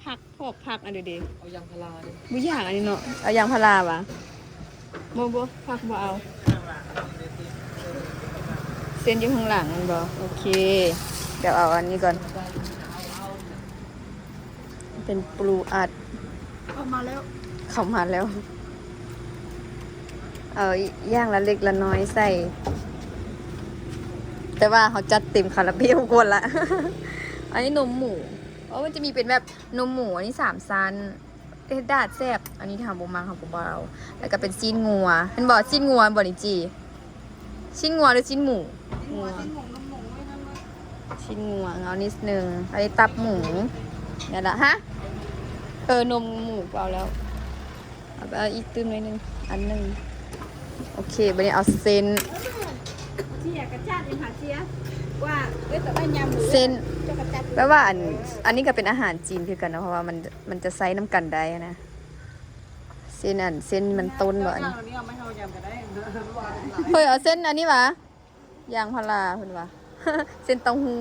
ຜັກ ພອກຜັກ ອັນເດ ເອົາຢາງພາລາເດີ. ບໍ່ຢາກອັນນີ້ເນາະ ເອົາຢາງພາລາຫວາ? ບໍ່ ບໍ່ ຜັກບໍ່ເອົາ. ເສັ້ນຢູ່ຂ້າງຫຼັງແມ່ນບໍ່? ໂອເຄ ດຽວເອົາອັນນີ້ກ່ອນ ເປັນປູອັດ. ເຂົ້າມາແລ້ວ ເຂົ້າມາແລ້ວ. ເອົາຢ່າງລະເລັກລະນ້ອຍໃສ່ ແຕ່ວ່າເຮົາຈັດເຕັມຄາລາເບວກ່ອນລະ. ອັນນີ້ນົມໝູ ໂອ້ ມັນຈະມີເປັນແບບນົມໝູ ອັນນີ້ສາມຊັ້ນ ເຮັດດາດແຊບ. ອັນນີ້ຖ້າເຮົາບໍ່ມັກເຮົາກໍບໍ່ເອົາ. ແລ້ວກໍເປັນຊີ້ນງົວ ແມ່ນບໍ່? ຊີ້ນງົວແມ່ນບໍ່ນີ້ຈີ່? ຊີ້ນງົວຫຼືຊີ້ນໝູ? ຊີ້ນງົວ ຊີ້ນໝູ ນົມໝູ ຊີ້ນງົວ ເອົານິດໜຶ່ງ. ອັນນີ້ຕັບໝູ ແມ່ນລະ ຮະ ເອີ ນົມໝູເອົາແລ້ວ. ເອົາໄປ ເອົາອີກຕື່ມໜ້ອຍໜຶ່ງ ອັນໜຶ່ງ. ໂອເຄ ບາດນີ້ເອົາເສັ້ນ ເສັ້ນ ແປວ່າອັນ ອັນນີ້ກໍເປັນອາຫານຈີນຄືກັນເນາະ ເພາະວ່າມັນ ມັນຈະໃຊ້ນຳກັນໄດ້ນະ ເສັ້ນອັນ ເສັ້ນມັນຕົ້ນບໍ່ ອັນນີ້. ເຮີ້ຍ ເອົາເສັ້ນອັນນີ້ຫວາ? ຢາງພາລາເພິ່ນວ່າ ເສັ້ນເຕົ້າຫູ້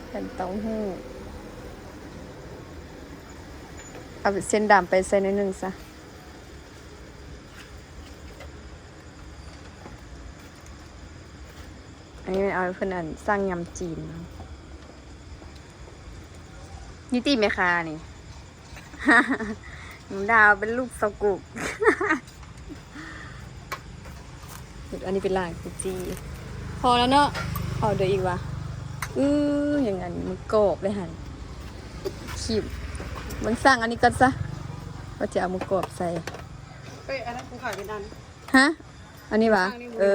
ເສັ້ນເຕົ້າຫູ້. ເອົາເສັ້ນດຳໄປໃສ່ໜ້ອຍໜຶ່ງຊະ. ອັນນີ້ແມ່ນເອົາໃຫ້ເພິ່ນ ອັນ ສັ່ງຍຳຈີນ. ນີ້ຕິແມ່ຄ້ານີ້ ໜູດາວເປັນລູກສາວກຸກ. ອັນນີ້ເປັນຫຼານກຸຈີ່. ພໍແລ້ວເນາະ ເອົາເດີອີກຫວາ? ອື ຍັງອັນໝຶກກອບເລີຍຫັ້ນ. ຄລິບ ມັນສັ່ງອັນນີ້ກ່ອນຊະ ວ່າຈະເອົາໝຶກກອບໃສ່. ເອີຍ ອັນນັ້ນກູຂາຍເປັນອັນ ຮະ? ອັນນີ້ຫວາ? ເອີ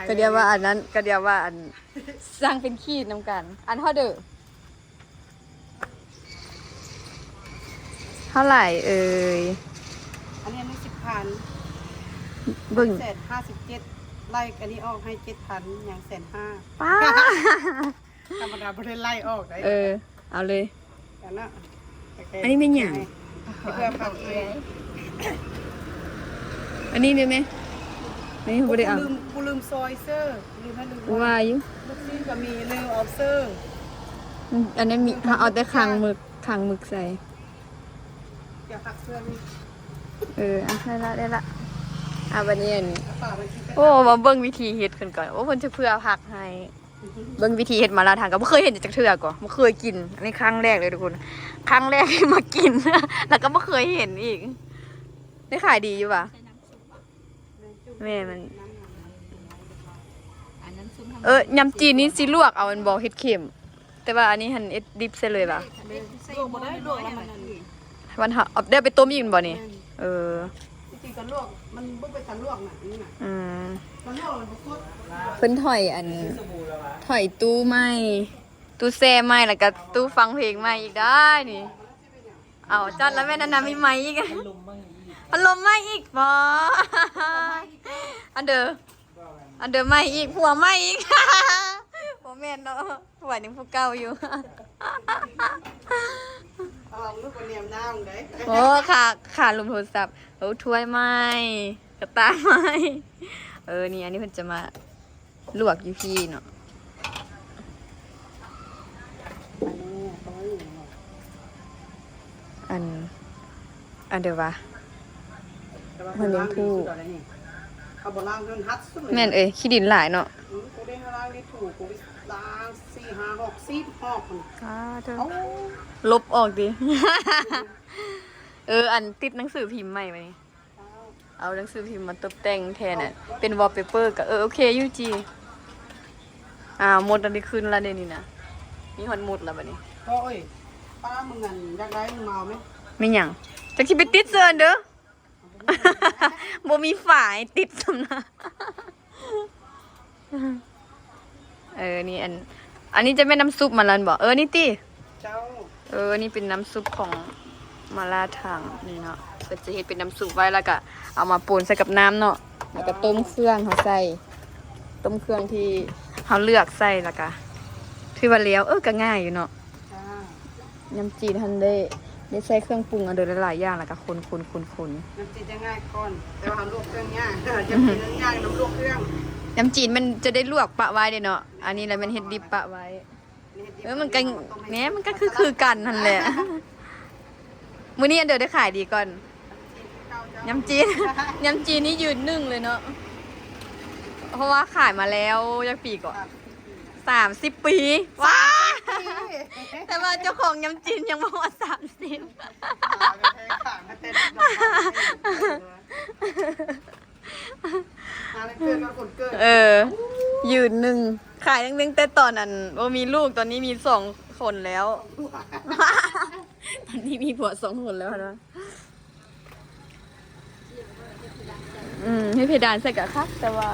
ກະດຽວວ່າອັນນັ້ນ ກະດຽວວ່າອັນ ສັ່ງເປັນຂີດນຳກັນ. ອັນເທົ່າເດີ? ເທົ່າໃດເອີຍ? ອັນນີ້ ອັນນີ້ສິບພັນ ເບິ່ງ ແສນຫ້າສິບເຈັດ ໄລ່ອັນນີ້ອອກໃຫ້ເຈັດພັນ ຍັງແສນຫ້າ. ປ້າ ທຳມະດາບໍ່ໄດ້ໄລ່ອອກໄດ໋. ເອີ ເອົາເລີຍ ອັນນັ້ນ ໂອເຄ ອັນນີ້ແມ່ນຫຍັງ? ເພື່ອຜັກເອງ ອັນນີ້ໄດ້ໄໝ? ອັນນີ້ບໍ່ໄດ້ເອົາ. ບໍ່ລືມ ບໍ່ລືມຊອຍເຊີ ລືມໃຫ້ລືມ ວ່າຢູ່ ລູກຊີ້ນກໍມີ ລືມເອົາເຊີ. ອືມ ອັນນັ້ນມີ ເຮົາເອົາແຕ່ຄາງໝຶກ ຄາງໝຶກໃສ່. ເອີ ອ່ະ ໄດ້ລະ ໄດ້ລະ. ອ່ະ ບັດນີ້ອັນ ໂອ້ ມາເບິ່ງວິທີເຮັດເພິ່ນກ່ອນ. ໂອ້ ເພິ່ນຈະເຜື່ອຜັກໃຫ້. ເບິ່ງວິທີເຮັດມາລາທາງ ກໍບໍ່ເຄີຍເຫັນຈັກເທື່ອກໍ ບໍ່ເຄີຍກິນ. ອັນນີ້ຄັ້ງແລກເລີຍທຸກຄົນ ຄັ້ງແລກທີ່ມາກິນ ແລ້ວກໍບໍ່ເຄີຍເຫັນອີກ. ໄດ້ຂາຍດີຢູ່ຫວາ? ແມ່ນ ມັນ ເອີ ຍຳຈີນນີ້ຊິລວກເອົາແມ່ນບໍ່? ເຮັດເຄັມ ແຕ່ວ່າອັນນີ້ຫັ້ນເຮັດດິບໃສ່ເລີຍຫວາ? ລວກບໍ່ໄດ້ ລວກແລ້ວມັນອັນນີ້ ມັນເອົາໄດ້ໄປຕົ້ມອີກແມ່ນບໍ່ນີ້? ແມ່ນ ເອີ ວິທີການລວກ ມັນບໍ່ເປັນການລວກນະ ອັນນີ້ນະ. ອືມ ການລວກມັນບໍ່ສົດ. ເພິ່ນຖອຍອັນ ຖອຍຕູ້ໃໝ່ ຕູ້ແຊ່ໃໝ່ ແລ້ວກະຕູ້ຟັງເພງໃໝ່ອີກໄດ໋ນີ້. ເອົາ ຈັດລະແມ່ນ ອັນນັ້ນມີໃໝ່ອີກ ພັດລົມໃໝ່ອີກ ພັດລົມໃໝ່ອີກບໍ? ອັນເດີ ອັນເດີໃໝ່ອີກ ຜົວໃໝ່ອີກ. ບໍ່ແມ່ນເນາະ ຜົວຍັງຜູ້ເກົ່າຢູ່. ເອົາລູກໄປແນມໜ້າໃດ໋. ໂອ້ ຄ່າ ຄ່າລົມໂທລະສັບ. ໂອ້ ຖ້ວຍໃໝ່ ກະຕ່າໃໝ່. ເອີ ນີ້ ອັນນີ້ເພິ່ນຈະມາລວກຢູ່ພີ້ເນາະ. ອັນ ອັນເດີຫວາ? ແມ່ນເອີຍ ຂີ້ດິນຫຼາຍເນາະ. ອືມ ກູໄດ້ລ້າງໄດ້ຖູ ກູໄດ້ລ້າງສີ່ຫ້າຮອບ ສິບຮອບພຸ້ນ. ອ້າ ເທີ ລົບອອກຕິ. ເອີ ອັນຕິດໜັງສືພິມໃໝ່ບາດນີ້ ເອົາໜັງສືພິມມາຕົບແຕ່ງແທນ ເປັນວອລເປເປີ ກໍ ເອີ ໂອເຄຢູ່ຈີ່. ອ້າວ ໝົດແລ້ວ ໄດ້ຄືນລະເດນີ້ນະ. ມີຮອດໝົດລະບາດນີ້. ເ ໂອ້ຍ ປ້າ ມຶງອັນຢາກໄດ້ ມຶງມາເອົາແມະ. ແມ່ນຫຍັງ? ຈັກຊິໄປຕິດເຊີນເດີ ບໍ່ມີຝາໃຫ້ຕິດຊ້ຳນະ. ເອີ ນີ້ອັນ ອັນນີ້ຈະແມ່ນນ້ຳຊຸບມັນລະແມ່ນບໍ່? ເອີ ນີ້ຕິ. ເຈົ້າ ເອີ ນີ້ເປັນນ້ຳຊຸບຂອງມາລາທາງນີ້ເນາະ ເພິ່ນຈະເຮັດເປັນນ້ຳຊຸບໄວ້ ແລ້ວກະເອົາມາປົນໃສ່ກັບນ້ຳເນາະ ແລ້ວກະ ເຈົ້າ ຕົ້ມເຄື່ອງເຮົາໃສ່ ຕົ້ມເຄື່ອງທີ່ເຮົາເລືອກໃສ່ ແລ້ວກະຖືວ່າແລ້ວ. ເອີ ກະງ່າຍຢູ່ເນາະ. ຈ້າ ຍຳຈີນຫັ້ນໄດ້ ໄດ້ໃສ່ເຄື່ອງປຸງອັນເດີຫຼາຍໆຢ່າງ ແລ້ວກະຄົນໆໆໆ. ຍຳຈີນຈະງ່າຍກ່ອນ ແຕ່ວ່າເຮົາລວກເຄື່ອງຍາກ ຍຳຈີນເລື່ອງຍາກນຳລວກເຄື່ອງ. ຍຳຈີນມັນຈະໄດ້ລວກປະໄວ້ເດ້ເນາະ ອັນນີ້ລະແມ່ນເຮັດດິບປະໄວ້. ເອີ ມັນກະ ແມ່ນ ມັນກະຄືໆກັນຫັ້ນແຫຼະ. ມື້ນີ້ອັນເດີໄດ້ຂາຍດີກ່ອນ. ຍຳຈີນ ຍຳຈີນນີ້ຢືນໜຶ່ງເລີຍເນາະ ເພາະວ່າຂາຍມາແລ້ວຈັກປີເກາະ? ສາມສິບປີ. ວ້າ ແຕ່ວ່າເຈົ້າຂອງຍຳຈີນຍັງບໍ່ຮອດສາມສິບ. ຫາແຕ່ເດັກນ້ອຍ ຫາແຕ່ເດັກນ້ອຍ ຫາແຕ່ເກີດມາຄົນເກີດ. ເອີ ຢືນໜຶ່ງ ຂາຍຕັ້ງແຕ່ຕອນນັ້ນບໍ່ມີລູກ ຕອນນີ້ມີສອງຄົນແລ້ວ. ຕອນນີ້ມີຜົວສອງຄົນແລ້ວຫັ້ນນະ. ອືມ ໃຫ້ເພດານໃສ່ກະຄັກ ແຕ່ວ່າ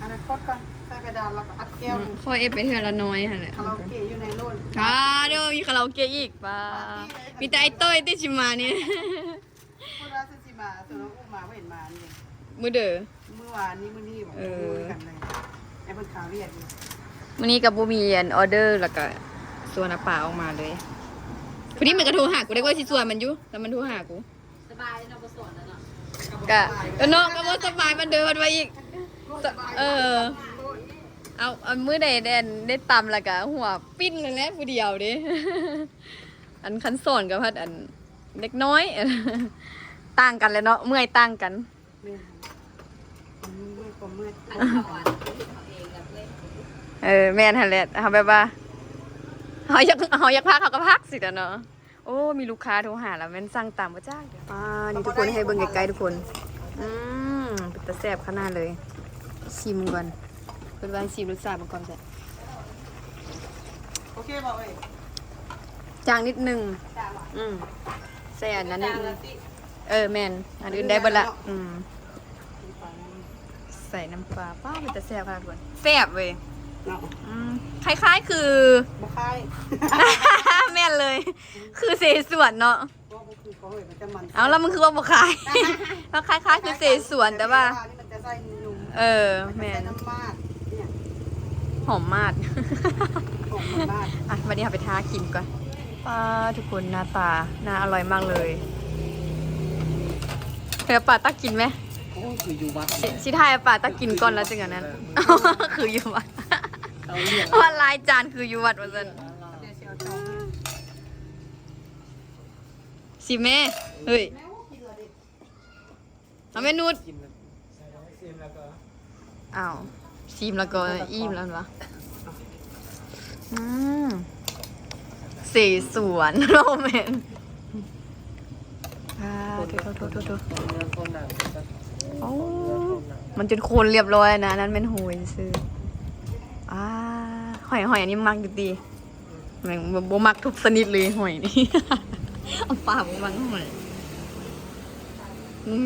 ອະນາຄົດກ່ອນ ໃສ່ເພດານແລ້ວກະອັດແກ້ວ. ອືມ ຄ່ອຍເອັດໄປເທື່ອລະໜ້ອຍຫັ້ນແຫຼະ. ຄາຣາໂອເກະຢູ່ໃນໂລດ. ອ່າ ເດີ ມີຄາຣາໂອເກະອີກ. ປ້າ ມີແຕ່ໄອ້ໂຕ້ຍຕິຊິມານີ້. ເພິ່ນວ່າຊິມາ ຊວນນ້ອງອຸມາ ບໍ່ເຫັນມານີ້. ມື້ເດີ ມື້ວານນີ້ ມື້ນີ້ ເອີ ໃຫ້ເພິ່ນຄາວຽກຢູ່. ມື້ນີ້ກະບໍ່ມີອັນອໍເດີ ແລ້ວກະຊວນອາປາອອກມາເລີຍ. ພໍດີມັນກະໂທຫາກູ ໄດ້ວ່າຊິຊວນມັນຢູ່ ແລ້ວມັນໂທຫາກູ. ສະບາຍເນາະ ບໍ່ສອນແລ້ວເນາະ. ກະ ເອີ ເນາະ ກະບໍ່ສະບາຍປານເດີ ເພິ່ນວ່າອີກ. ເອີ ເອົາ ເອົາມື້ໃດໄດ້ ໄດ້ຕຳແລ້ວກະຫົວປິ່ນແລ້ວແຫຼະ ຜູ້ດຽວເດ້. ອັນຄັນສອນກະພັດອັນ ເດັກນ້ອຍ ຕ່າງກັນແຫຼະເນາະ ເມື່ອຍຕ່າງກັນ. ແມ່ນ ຄວາມເມື່ອຍ ຄວາມເມື່ອຍ. ເອີ ແມ່ນຫັ້ນແຫຼະ ເຮົາແບບວ່າ ເຮົາຢາກ ເຮົາຢາກພັກ ເຮົາກະພັກຊີ້ແຫຼະເນາະ. ໂອ້ ມີລູກຄ້າໂທຫາລະແມ່ນສັ່ງຕຳບໍ່ຈັກ. ອ່າ ນີ້ທຸກຄົນ ໃຫ້ເບິ່ງໃກ້ໆທຸກຄົນ. ອືມ ເປັນຕາແຊບຂະໜາດເລີຍ. ຊິມກ່ອນ ເພິ່ນວ່າໃຫ້ຊິມລົດຊາດເບິ່ງກ່ອນ. ໂອເຄບໍ່ເອີຍ? ຈາງນິດໜຶ່ງ. ອືມ ໃສ່ອັນນັ້ນນິດໜຶ່ງ. ເອີ ແມ່ນ ອັນອື່ນໄດ້ເບິດລະ. ອືມ ໃສ່ນ້ຳປາ. ປ້າ ເປັນຕາແຊບຂະໜາດເລີຍ. ແຊບເວີຍ. ອືມ ຄ້າຍໆຄື ບໍ່ຄ້າຍ ແມ່ນເລີຍ ຄືເສສວນເນາະ. ເອົ້າ ແລ້ວມຶງຄືວ່າບໍ່ຄ້າຍ? ແລ້ວຄ້າຍໆຄືເສສວນ ແຕ່ວ່າ ເອີ ແມ່ນ ຫອມມາກ. ອ່ະ ບາດນີ້ເຮົາໄປຖ້າກິນກ່ອນ. ປ້າ ທຸກຄົນ ໜ້າຕາໜ້າອະລ່ອຍມາກເລີຍ. ເອີ ປ້າ ຕັກກິນແມະ. ໂອ້ຍ ຄືຢູ່ວັດ ຊິ ຊິຖ່າຍປ້າຕັກກິນກ່ອນ ແລ້ວຈຶ່ງອັນນັ້ນ. ຄືຢູ່ວັດ ເອົາເລື່ອງ ວ່າຫຼາຍຈານຄືຢູ່ວັດວ່າຊັ້ນ. ຊິແມ່ ເຮີ້ຍ ເອົາແມ່ນຸດ. ອ້າວ ຊີມແລ້ວກໍອີ່ມແລ້ວຫວາ? ອືມ ເສສວນ ບໍ່ແມ່ນ. ອ່າ ໂທໆໆໆໆ ໂອ້ ມັນຈົນໂຄນລຽບຮ້ອຍນະ ອັນນັ້ນແມ່ນຫອຍຊື່. ອ່າ ຫອຍ ຫອຍອັນນີ້ມັກຢູ່ຕິ. ແມ່ງບໍ່ ບໍ່ມັກທຸກຊະນິດເລີຍຫອຍນີ້. ອາປາບໍ່ມັກຫອຍ.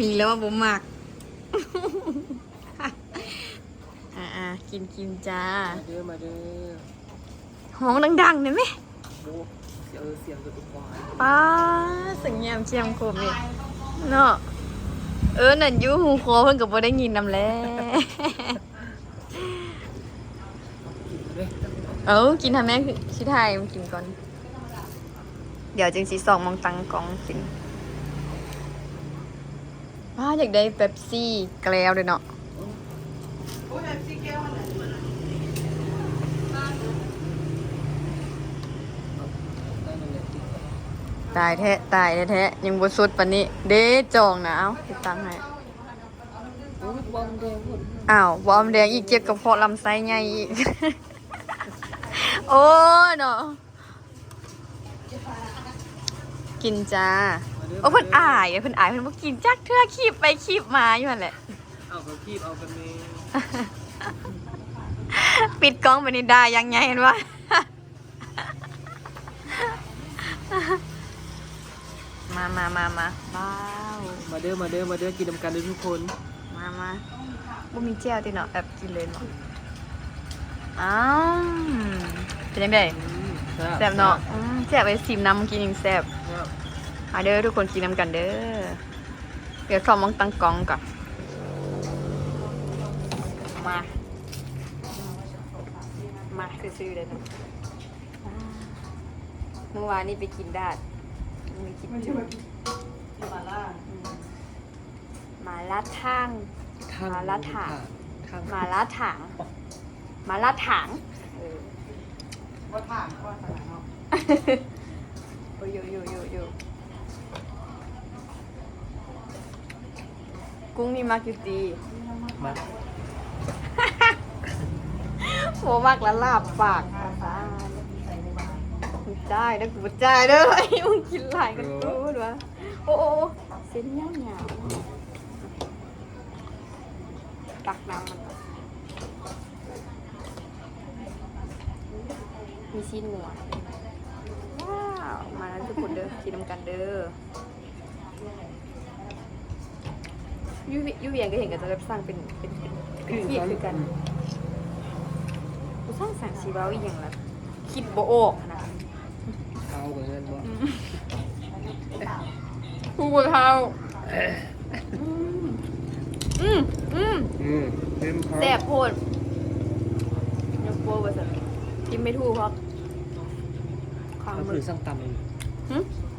ມີແລ້ວວ່າບໍ່ມັກ. ອ່າໆ ກິນ ກິນຈ້າ. ມາເດີ ມາເດີ. ຮ້ອງດັງໆ ໄດ້ໄໝ? ໂອ້ ເອີ ສຽງກະຕຸກຄວາຍ. ປ້າ ສຽງແຫຍມສຽງໂຄມນີ້ເນາະ. ເອີ ນັ້ນຢູ່ຫູຄໍເພິ່ນກະບໍ່ໄດ້ຍິນນຳແຫຼະ. ເອີ ກິນຫັ້ນແມ່ ຊິຖ່າຍມັນກິນກ່ອນ ດຽວຈຶ່ງຊິຊອກໝ່ອງຕັ້ງກ້ອງກິນ. ວ້າ ຢາກໄດ້ເປັບຊີແກ້ວເດ້ເນາະ. ຕາຍແທ້ ຕາຍແທ້ໆ ຍັງບໍ່ສົດປານນີ້ເດ້ ຈອງນະ. ເອົາ ຕິດຕາມໃຫ້. ອ້າວ ບໍ່ອຳແດງອີກ ເຈັບກະເພາະລຳໄສ້ໃຫຍ່ອີກ. ໂອ້ຍເນາະ ກິນຈ້າ. ໂອ້ ເພິ່ນອາຍ ເພິ່ນອາຍ ເພິ່ນບໍ່ກິນຈັກເທື່ອ ຄີບໄປຄີບມາຢູ່ຫັ້ນແຫຼະ. ເອົາ ກະຄີບເອົາກັນແດ່. ປິດກ້ອງໄປນີ້ ດ່າຢ່າງໃຫຍ່ ເຫັນບໍ່? ເ ມາ ມາ ມາ ມາ ວ້າວ ມາເດີ ມາເດີ ມາເດີ ກິນນຳກັນເດີທຸກຄົນ. ມາ ມາ ບໍ່ມີແຈ່ວຕິເນາະ ແບບກິນເລີຍເນາະ. ອ້າວ ເປັນຈັ່ງໃດ? ອືມ ແຊບ ແຊບເນາະ. ແຊບ ອືມ ແຊບເລີຍ ຊີມນຳ ກິນຍັງແຊບ. ແຊບ ມາເດີທຸກຄົນ ກິນນຳກັນເດີ. ດຽວຊອກມາຕັ້ງກ້ອງກ່ອນ. ມາ ມາຊື່ໆເລີຍເນາະ. ມື້ວານນີ້ໄປກິນດາດ ໄປກິນຈຸ ໝາລ່າ ອືມ ໝາລ່າທາງ ທາງ ໝາລ່າຖາງ ທາງ ໝາລ່າຖາງ ໝາລ່າຖາງ ເອີ ບໍ່ຖາງ ບໍ່ຖາງເນາະ. ໂອ້ຍ ໂຍ ໂຍ ໂຍ ໂຍ. ກຸ້ງນີ້ມັກຢູ່ຕິ? ມັກ ບໍ່ມັກລະລາບປາກ. ຈ່າຍເດີ ກູບໍ່ຈ່າຍເດີ. ມຶງກິນຫຼາຍກວ່າກູ ເອີ ຫວາ. ໂອ້ ໂອ້ ໂອ້ ເສັ້ນຍາວໆ. ຕັກນ້ຳມັນ ມີຊີ້ນງົວ. ວ້າວ ມາແລ້ວທຸກຄົນເດີ ກິນນຳກັນເດີ. ຢູ່ ຢູ່ວຽງກໍເຫັນເຂົາເຈົ້າແບບສັ່ງເປັນ ເປັນ ເປັນ ເປັນຂີດຄືກັນ. ອືມ ກູສັ່ງ ສັ່ງຊິເວົ້າອີ່ຫຍັງລະ ຄິດບໍ່ອອກຫັ້ນນະ. ເອົາເບີດບໍ່? ອືມ ຜູ້ບໍ່ເຖົ້າ. ອືມ ອືມ ອືມ ອືມ ເຕັມຄຳ ແຊບໂພດ. ຍົກໂປ້ວ່າຊັ້ນ ກິນໄມ່ຖືກ ເພາະ ເຮົາຄືສັ່ງຕຳເອງ. ຫື?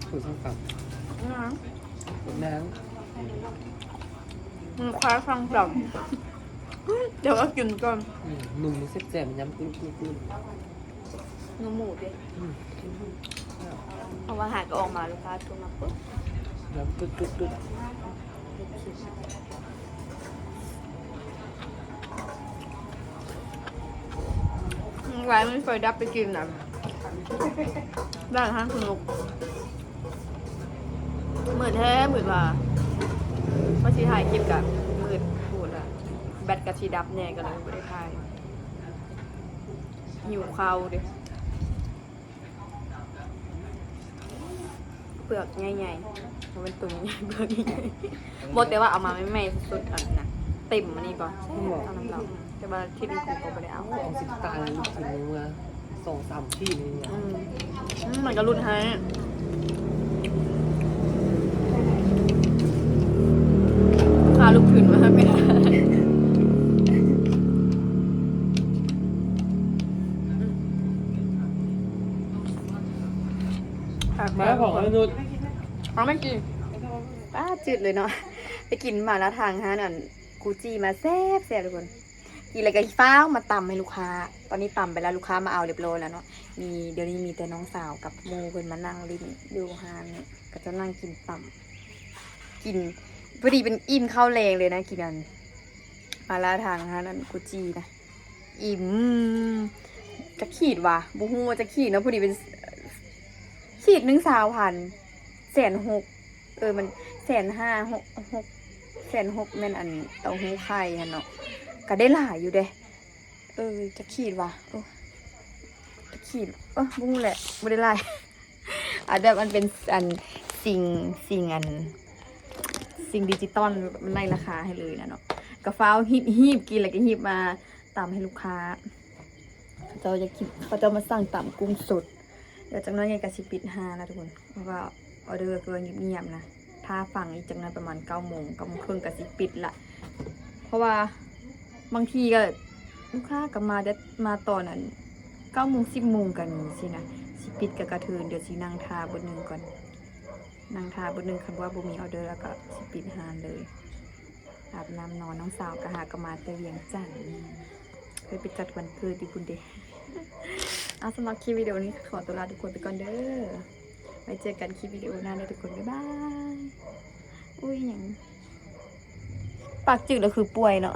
ຄືສັ່ງຕຳ ນາງ ນາງ ມັນຄ້າຍສັ່ງຕຳ ແຕ່ວ່າກິນກ່ອນ. ອືມ ໜຸ່ມແຊບໆ ຍຳກຶບໆໆ. ໜູໝູເດ້. ອືມ ເພາະວ່າຫາກະອອກມາ ລູກຄ້າໂທມາປຶບ ແລ້ວກຶກໆໆ. ວາຍມັນໄຟດັບໄປກິນນະ ຮ້ານອາຫານສະໜຸກ. ມືດແທ້ ມືດວ່າ ວ່າຊິຖ່າຍຄລິບກະມືດໂພດລະ ແບັດກະຊິດັບແດ່ ກະເລີຍບໍ່ໄດ້ຖ່າຍ. ຫິວເຂົ້າເດ້. ເປືອກໃຫຍ່ໆ ບໍ່ແມ່ນຕຸ່ມໃຫຍ່ ເປືອກໃຫຍ່ໆ. ບໍ່ ແຕ່ວ່າເອົາມາໃໝ່ໆ ສົດໆ ອັນນັ້ນນະ ເຕັມອັນນີ້ບໍ່ ເອົານຳເຮົາ. ແຕ່ວ່າທີ່ນີ້ກູກໍບໍ່ໄດ້ເອົາ ຂອງຊິຕາຍ ລູກຊິນເມື່ອສອງສາມທີ່ນີ້. ອືມ ອືມ ມັນກໍຫຼຸດໃຫ້ ຄ່າລູກທຶນມາໃຫ້ແມ່. ມາຂອງອະນຸດ ເອົາແມ່ກິນ. ປ້າ ຈືດເລີຍເນາະ ໄປກິນໝາລ່າທາງຮ້ານອັນກູຈີມາ ແຊບໆ ທຸກຄົນ. ກິນແລ້ວກໍຟ້າວມາຕຳໃຫ້ລູກຄ້າ. ຕອນນີ້ຕຳໄປແລ້ວ ລູກຄ້າມາເອົາຮຽບຮ້ອຍແລ້ວເນາະ. ມີ ດຽວນີ້ມີແຕ່ນ້ອງສາວກັບໝູ່ເພິ່ນມານັ່ງຫຼິ້ນຢູ່ຮ້ານນີ້ ກໍຈະນັ່ງກິນຕຳ ກິນ ພໍດີເປັນອີ່ມເຂົ້າແລງເລີຍນະ ກິນອັນ ໝາລ່າທາງຮ້ານອັນກູຈີນະ ອີ່ມ ຈັກຂີດຫວາ ບໍ່ຮູ້ວ່າຈັກຂີດເນາະ. ພໍດີເປັນ ຂີດໜຶ່ງຊາວພັນ ແສນຫົກ ເອີ ມັນແສນຫ້າ ຫົກ ຫົກ ແສນຫົກ ແມ່ນອັນເຕົ້າຫູ້ໄຂ່ຫັ້ນເນາະ ກໍໄດ້ຫຼາຍຢູ່ເດ້. ເອີ ຈັກຂີດຫວາ ໂອ້ ຈັກຂີດ ເອີ ບໍ່ຮູ້ແຫຼະ ບໍ່ໄດ້ຫຼາຍ. ອາດແບບມັນເປັນອັນ ສິ່ງ ສິ່ງອັນ ສິ່ງດິຈິຕອນ ມັນໄລ່ລາຄາໃຫ້ເລີຍນະເນາະ. ກໍຟ້າວຮີບ ຮີບກິນ ແລ້ວກໍຮີບມາຕຳໃຫ້ລູກຄ້າ. ເຂົາເຈົ້າຢາກກິນ ເຂົາເຈົ້າມາສັ່ງຕຳກຸ້ງສົດ. ດຽວຈັກໜ້ອຍກໍຊິປິດຮ້ານແລ້ວທຸກຄົນ ເພາະວ່າອອເດີກໍງຽບໆນະ. ຖ້າຟັງອີກຈັກໜ້ອຍປະມານເກົ້າໂມງ ເກົ້າໂມງເຄິ່ງກໍຊິປິດລະ ເພາະວ່າບາງທີກໍລູກຄ້າກໍມາແຕ່ ມາຕອນນັ້ນເກົ້າໂມງ ສິບໂມງກໍມີຊີ້ນະ. ຊິປິດກໍກະເທີນ ດຽວຊິນັ່ງຖ້າບຶດໜຶ່ງກ່ອນ ນັ່ງຖ້າບຶດໜຶ່ງ ຄັນວ່າບໍ່ມີອອເດີແລ້ວກໍຊິປິດຮ້ານເລີຍ. ອາບນ້ຳນອນ ນ້ອງສາວກໍຫາກໍມາແຕ່ວຽງຈັນ ເຄີຍໄປຈັດວັນເກີດຢູ່ພຸ້ນເດ. ອາ ສຳລັບຄລິບວິດີໂອນີ້ ຂໍຕົວລາທຸກຄົນໄປກ່ອນເດີ. ໄວ້ເຈີກັນຄລິບວິດີໂອໜ້າເດີທຸກຄົນ ບາຍບາຍ. ອຸ້ຍ ຫຍັງ ປາກຈືດແລ້ວຄືປ່ວຍເນາະ.